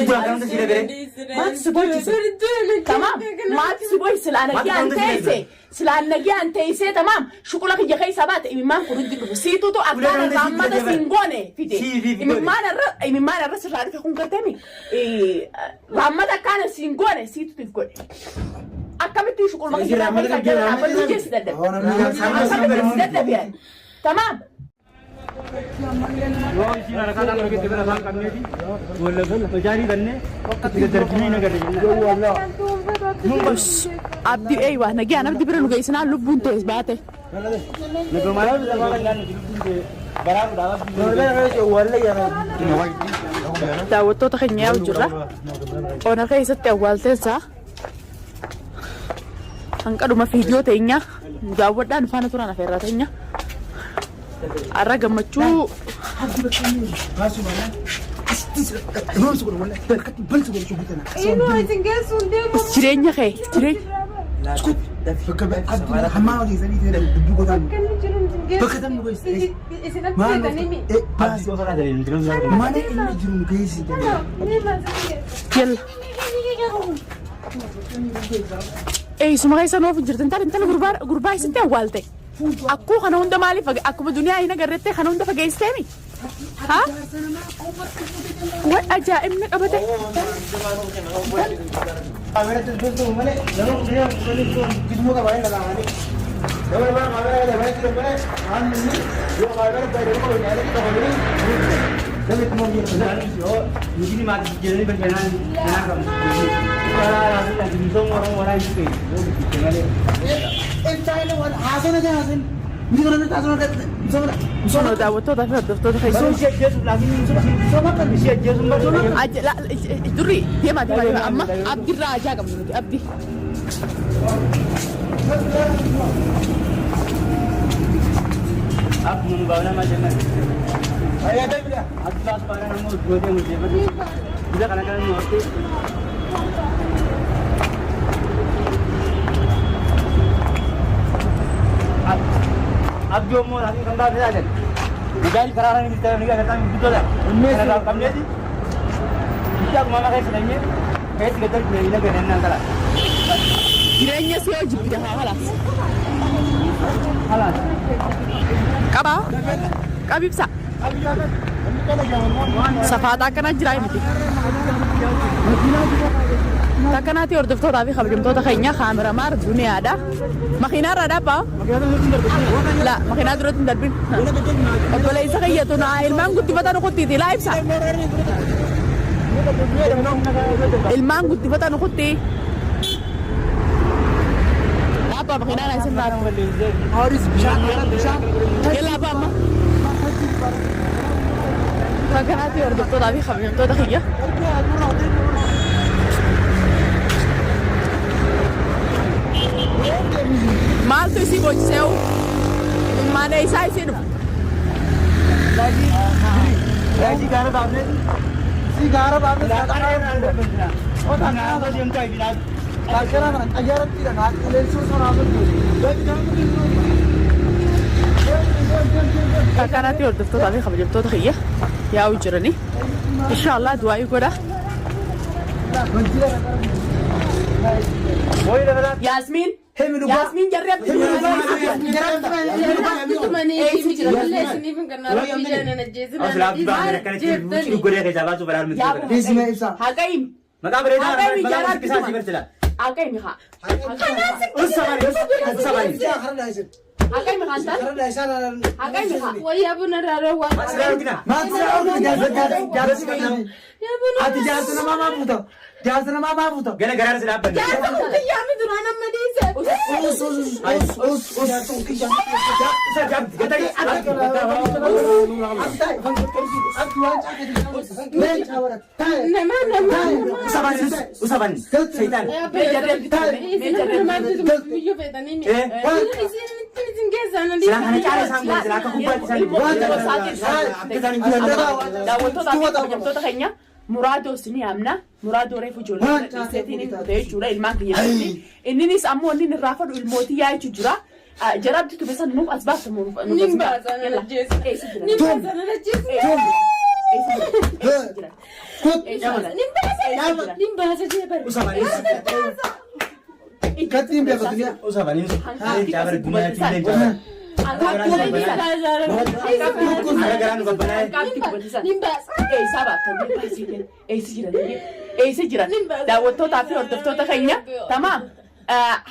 Maaltu jira kan hunda si dagaree? Maaltu si boochise? Tamaam. Maaltu si boochise? Silaa nagaan teesse. Silaa nagaan teessee tamaam. Shuqula kiyya keessaa baate imimmaan kun hundi dhufu. Siitutu akkaan raammata siin goone fide. Imimmaan irra imimmaan irra sirraa dhufe kun gartee raammata akkaan siin goone siitutu if godhe. Akkamitti shuqulma kiyya keessaa jala dhaabbatu jeessi dadhabe. Akkamitti si dadhabe? Tamaam. Yoo isiin harkaa dhaan argite bira afaan qabneeti hojaarii bannee itti daddarbinee hin agarre jennaan. Abdi eeywa nagaan abdi bira nu geessinaa lubbuun tees baate. Daawwattoota keenya yaa'u jirra. Ona keessatti awwaalteensaa hanqadhuma fiidiyoo teenya nu daawwadhaa nu faana turan afeerraa teenya. Har'a gammachuu jireenya kee jireenya yalla. Eessuma keessa nuuf hin jirtu intala intala gurbaa gurbaa isitti awwaalte. Akkuu kana hunda maaliif akkuma duniyaa hin agarrettee kana hunda fageessisteemi? Haa? Way ajaa'ibni qabate. Kunoo daawwattootaa fi hordoftoota keessan. Durri deemaa deemaa deemaa amma abdirraa ajaa qabnu nuti abdi. Abdii ammoo laatiin kan baafne taatan. Mujaahid karaa kana jirta ni agartaa gurguddoodha. Kana qabneeti. Itti akkuma amma keessa dhanyee keessi gad darbine hin agarre naan kala. Jireenya si yoo jibbite haa halaas. Halaas. Qabaa. Qabi ibsaa. Safaaxaa akkanaa jiraa miti. Takkanaatti hordoftootaa fi kabajamtoota keenya kaameramaar duniyaadha. Makiinaa irraa dhaabbaa? La makiinaa duratti hin darbin. Obboleessa kiyyatu naa ilmaan guddifata nukuttiiti laa ibsa. Ilmaan guddifata nukutti. Dhaabbaa makiinaa naa isin raatu. Yalla abbaa amma. Takkanaatti hordoftootaa fi kabajamtoota kiyya. Maaltu isii boochisee imimmaan eessaa isii dhufa? Gaajii gaara baafne. Si gaara baafne. Akkanatti hordoftootaa fi kabajamtoota kiyya yaa'u jirani. Inshaallah du'aa'ii godha. Yaasmiin. Yaasmiin jarri abdii Haqayim. Maqaa bareedaa Haqayim maqaa jara isaa si barsiisa. Haqayim haa. Haqayim haa tan. Haqayim haa. Ati jaarsa namaa maa fuuta? Jaarsa namaa maa fuuta? Gara garaara si dhaabbanne. Us us us us us. Isa jaabdi gatari. Usaban usaban seetaan. Mee jarri abdii Mee jarri Silaa kana caala isaan godhe silaa akka kubbaatti isaan Daawwattootaa fi kabajamtoota keenya muraadoo isin yaamna. Muraadoo reefu ijoollee dhiiseetiin hin kute jechuudha ilmaan kiyya biratti. Inninis ammoo inni irraa fadhu ilmootii yaa jechuu jira. Jara abdii tume san nuuf as baafta nuuf as baafta. Yalla. Eessa jira? Eessa jiran? Kut. Eessa jiran? Eessa jiran? Nin baasa jee bara. Gatti hin beeku duniyaa. Nin baasa. Eessa baattan? Eessa jiran? Eessa jiran? Daawwattootaa fi hordoftoota keenya tamaam.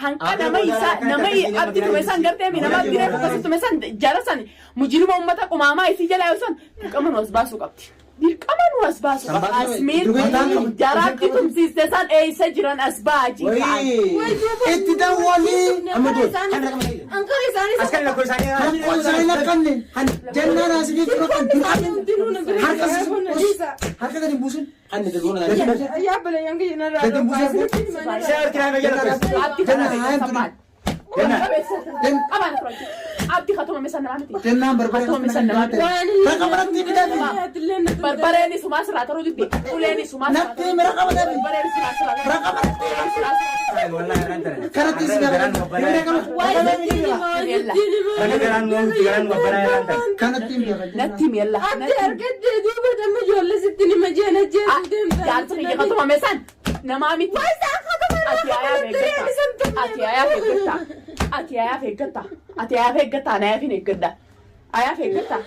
Hanqa nama isaa nama abdi tume san gartee mi nama abdi reefu akkasii tume san jara san mujirima uummata qumaamaa isii jalaa yoo san dirqama nu as baasuu qabdi. Dirqama nu as baasuu qabdi. Asmiin jara abdi tumsiiste san eessa jiran as ba'aa jiran. Itti dawwalii. Ankara isaanii Rakkoo isaanii laqqanne. Jennaan asii fi rakkoo harka harka gadi buusin. Gadi buusin. Abdi kana beeksisan maal? Qabaan turan. Abdi katuma san namaa miti. Jennaan barbaree. Katuma san namaa miti. Raqa baratti bitame. Barbareen isumaa sirraa taruu didde. Uleen isumaa sirraa Natti mira qabatame. Barbareen isumaa sirraa taruu. Raqa baratti. Karatti si gara. Kanatti hin beekan. Natti mi'alla. Abdi argattee duuba damma ijoollee sitti nima jeen ajjeesu deemta. Jaarsa kiyya katuma meeshaan namaa miti. Ati ayaaf eeggatta. Ati ayaaf eeggatta. Ati ayaaf eeggatta. Ati ayaaf eeggatta. Ani ayaaf hin eeggadha. Ayaaf eeggatta.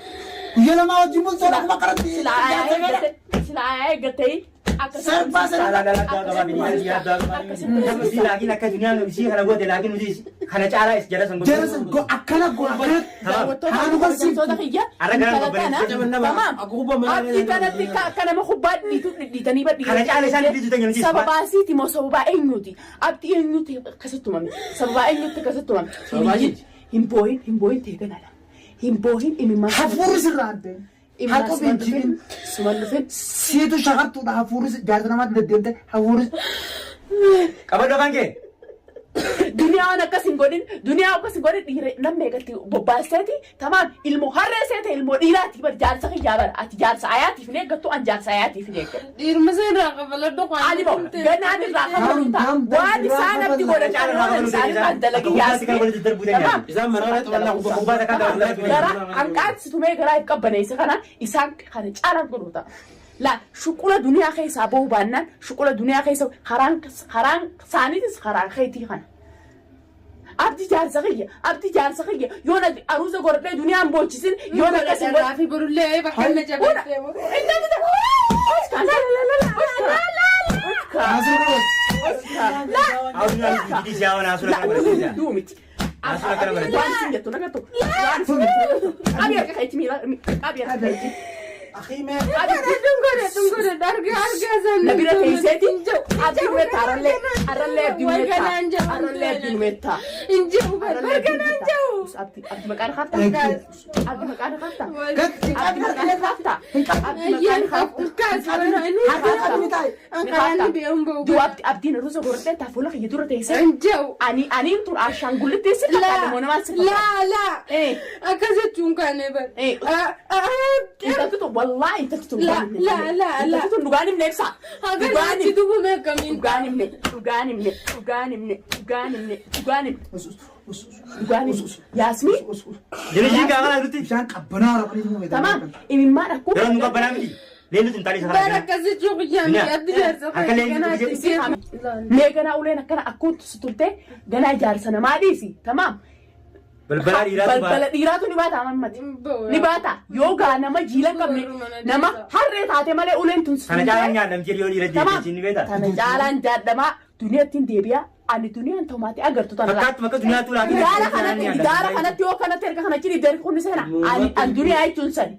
Guyyaa lamaa wajjin bultoota akkuma karatti. Sila ayaaf eeggatte. Sila ayaaf eeggattee. Sarbaa sarbaa. Jara san go akkana go akkana. Daawwattoota kiyya intala tana tamaam abdii kanatti akka nama kubbaa dhiitanii badhiitan sababaa asiiti moo sababaa eenyuuti abdii eenyuuti akkasitti tumame sababaa eenyuutti akkasitti tumame hin boohin hin boohin ta'e ganadha hin boohin imimmaan Hafuurri sirraa addee. Harka suman ofiin dhufin suman dhufin Siitu shakartuudha hafuurri jaarsa namaatti deddeemte hafuurri. Qabadoo kan kee. Duniyaan akkas hin godhin duniyaan akkas hin godhin dhiira namni eegatti bobbaasteeti tamaam ilmoo harree seete ilmoo dhiiraati bar jaarsa kiyyaa bara ati jaarsa ayaatiif hin eeggattu an jaarsa ayaatiif hin eeggattu. Dhiiruma sana irraa qabaladhu Ali bo ganaan irraa kafalu ta'a waan isaan abdi godhan kan isaan irraan dalagin yaasne tamaam gara hanqaatti tumee garaa hin qabbaneesse kana isaan kana caalaan godhu ta'a. La shuqula duniyaa keessaa bahuu baannaan shuqula duniyaa keessa karaan karaan saaniitis karaan keetii kana. Abdi jaarsa kiyya abdi jaarsa kiyya yoon aruuza godhadhee duniyaan boochisin yoon akkas hin godhin. Raafi borullee bakka inni jabeessee. Duumiti. Waan isin jettu nagattu. Waan isin jettu. Qabii harka keetti miila qabii harka keetti. Dhungore dhungore argaa argaa sana. Na bira teesseeti abdii numeetta arallee arallee abdii numeetta arallee abdii numeetta. Injiru barganaan jiru. Abdi abdi maqaan kaafta abdi maqaan kaafta abdi maqaan kaafta abdi maqaan kaafta. Duu abdi abdiin ruusa godhadhee taafuula kiyya dura teessee Injiru. ani aniin tun ashaangullitti si fakkaata moo namaan si fakkaata. Laa laa. Akkas jechuun kaane bar. Intalti tun wallaahi intalti tun La, la, la, la. Intalti tun dhugaan himne ibsa. Haga Dhugaan achi duuba meeqamiin. Dhugaan himne dhugaan himne dhugaan himne dhugaan himne dhugaan himne dhugaan himne Yaasmiin Bishaan qabbanaa rafanii tumame. tamaam imimmaan akkuma Bara akkas jechuun guyyaa miidhagdi jaarsa mee ganaa uleen akkana akkuutti si turte ganaa jaarsa namaa dhiisi tamaam balbala dhiiraatu ni baata ammatti ni baata yoo gaa nama jiila hin qabne nama harree taate malee uleen tun si Kana caalaan nyaadhamtee yoo dhiira Tamaam. jeetiin ni beektaa? Tana caalaan jaadhamaa duniyaatti hin deebi'a. Ani duniyaan toomaati agartu tana. Fakkaatuma akka duniyaatu laakiin Gaara kanatti gaara kanatti yoo kanatti erga kana chini derki kun seena. Ani an duniyaa jechuun sani.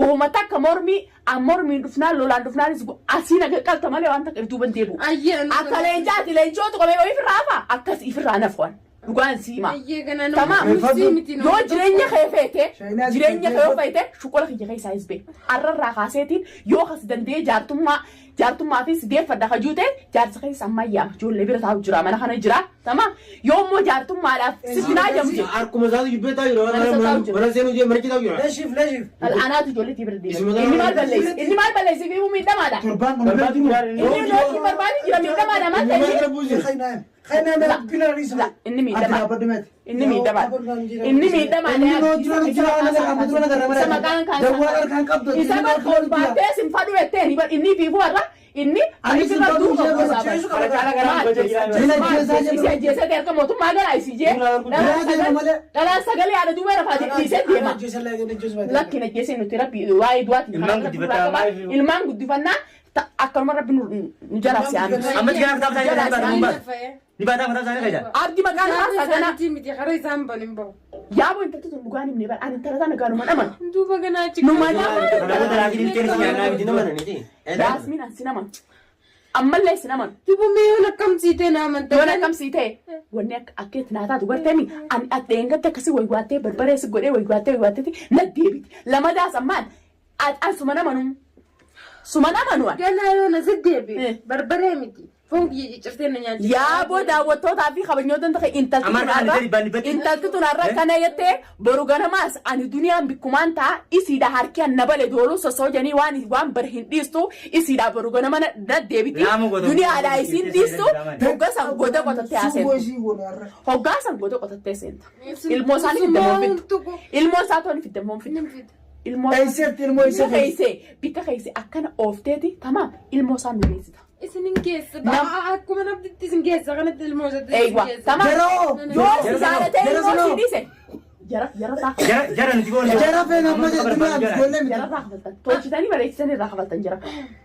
Wahuma takka mormii an mormiin dhufnaan lolaan dhufnaanis asiin aga qalta malee waan takka duuban deebi'u. Ayyee. Akka leencaati leencootu qabee ifirraa hafa akkas ifirraa nafuwan. Dhugaan siima. Ayyee ganaa Tamaam. Yoo jireenya kee feete jireenya kee yoo feete shuqula kiyya keessaa hin bee. Arrarraa kaaseetiin yoo kas danda'ee jaartummaa jaartummaa fi sideeffadha kajuu ta'e jaarsa keessa ammayyaa ijoollee bira taa'u jira mana kana jira. Tamaam. Yoo immoo jaartummaadhaaf sitti naa jedhamu jira. Harkuma isaatu jibbee taa'u jira. Mana seenuu jee marichi taa'u jira. Leeshiif leeshiif. Anaatu ijoollee bira deema. Inni maal balleessi? Inni maal balleessi? Fi miidhamaadha. Torbaan kun Inni lookii barbaadu jira miidhamaadha maal ta'e? Kana bina riisa. La, inni miidhamaa. Inni miidhamaa. Inni miidhamaa. Inni noo jira jira nagar amma dura nagar Isa maqaan kan Dawwaa harkaan qabdu. Isa bar ol baatee sin fadhu jettee ni bar inni fiifuu har'a inni Ani sin ifirra fadhu duuba ishee gosa barbaachisa. bar. Kana caala garaa Maal gocha jira. Jila jeesaa Isi jedhu. ajjeesee harka mootummaa gara isii jee. Dhalaan sagalee haadha duuba rafaa dhiisee deema. Lakki na jeesee nuti rabbi waa'ee du'aatiin Ilmaan guddifachaa maaliif- Ilmaan guddifannaa akkanuma rabbi nu jalaaf si aanu. Amma gara kitaaba isaanii keessaa ni baata. Ni baata mataa isaanii keessaa. Abdi maqaan isaa ganaa. Miti karaa isaan banin bahu. Yaaboo intalti tun dhugaan himne bara ani intala tana gaanuma dhaman. Duuba ganaa achi. Numa nama. Kanaafuu talaakii ilkeen si nyaannaa miti. Nama nani. Yaasmiin an sin amanu. Ammallee sin amanu. Duuba mee yoon akkam siitee na amantaa. Yoon akkam sii ta'e wanni akka akka itti naa taatu garteemi ani dheengatte akkasii waywaattee barbaree si godhee waywaattee waywaatteeti na deebiti. Lamadaas ammaan an suma namanu. Suma namanu an. Ganaa yoon asi Eh. deebi. Barbaree miti. Foon kiyya ciccirtee na nyaachifte. Yaaboo daawwattootaa fi kabajnoota ta'e intalti Amma tun harkaan har'a gadi baan dhibbatti. intalti tun har'a kana jettee boru ganamaas ani duniyaan bikkumaan ta'a isiidha harki an nabale dooluu sosoo janii waan waan bar hin dhiistu isiidha boru ganama na deebiti Laamu godha. duniyaadha isiin dhiistu hoggasan goda qotattee Subboo haaseentu. isii goone har'a. Hoggaasan goda qotattee seenta. Ilmoo isaanii fiddamoo fiddu. Ilmoo isaa tooni fiddamoo fiddu. Ilmoo Eesseetti ilmoo isa bikka keessee bikka keessee akkana oofteeti tamaam ilmoo isaa nu geessita. Isinin keessa. Akkuma nabditti isin keessa kanatti ilmoo isaatti isin Eeywa keessa. tamaam Jaroo. yoo si jaalatee Jara ilmoo sanoo. si dhiise jara jara isaa Jara jara nuti goone. Jara feena amma jedhu ijoollee miti. jara irraa kafaltan tolchitanii bareechisanii irraa kafaltan jara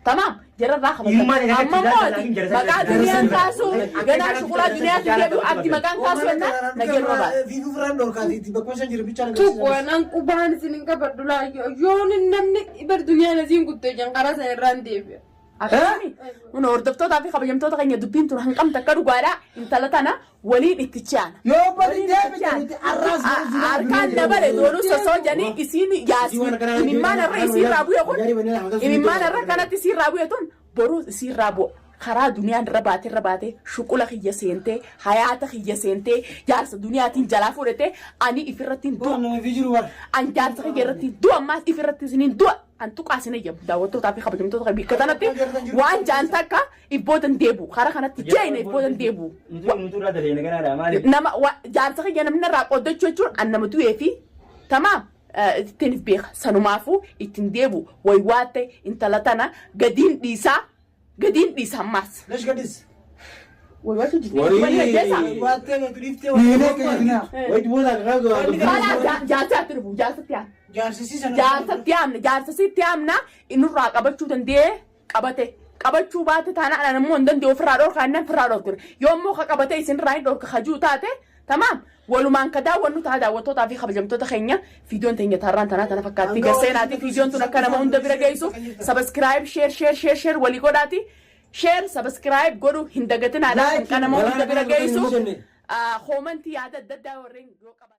tamaam jara irraa Hiyyummaa kafaltan jara amma jara mooti jara maqaa jara duniyaan jara kaasuu ganaa shuqulaa duniyaatti deebi'u abdi maqaan kaasuu ennaa nageenya baata. Fiiguu firaan dhorkaati bakkuma isaan jiru bichaan Tuqu anaan qubaan isin hin qabadhu laayyoo. Yoon namni bar duniyaan asiin guttee jan karaa sana irraan deebi'a. Akkami kun hordoftootaa fi kabajamtoota keenya dubbiin tun hanqamte akka dhugaadhaa intala tana waliin itti ce'ana. Yoo bali deebite nuti arraas Harkaan dabale doonuu sosoo janii isiin yaasmin imimmaan irra isiirraa bu'e kun imimmaan irra kanatti isiirraa bu'e tun boruu isiirraa bu'a. Karaa duniyaan irra baatee irra baatee shuqula kiyya seentee hayaata kiyya seentee jaarsa duniyaatiin jalaa fudhatee ani ifirratti hin du'a. Nama fi jiru bara. An jaarsa kiyya irratti du'a ammaas ifirratti isiniin du'a. An tuqaa isin eeyyamu daawwattootaa fi kabajamtoota bikka tanatti waan jaan takka ibbootan deebu karaa kanatti jeena ibbootan deebu. Nuti irraa daleena ganaadha maaliif? Nama jaarsa kiyya namni irraa qooddachuu jechuun an nama du'ee fi tamaam ittiin if beeka sanumaafuu ittiin deebu waywaatte intala tana gadiin dhiisaa gadiin dhiisaa ammaas. Lesh gadis. Waywaatu jirti. Warii. Wali ajjeesaa. Waattee nuti dhiiftee. Niilee keenya. Wait booda kan Balaa jaarsatti dhufu jaarsatti yaamna. Jaarsisiisan. Jaarsatti yaamna jaarsasitti yaamna innurraa qabachuu danda'ee qabate. Qabachuu baate taanaan ani immoo hin danda'u ofirraa dhorkaa inni ofirraa dhorkure. Yoo immoo ka qabate isinirraa hin dhorka hajuu taate tamaam walumaan ka daawwannu ta'a daawwattootaa fi kabajamtoota keenya viidiyoon teenya taarraan tanaa tana fakkaatti garseenaati viidiyoon tun akka nama hunda bira geessuuf subscribe share share share share walii godhaati share subscribe godhu hin dagatinaadha kan nama hunda bira geessu comment yaada adda addaa warreen yoo qabaatan.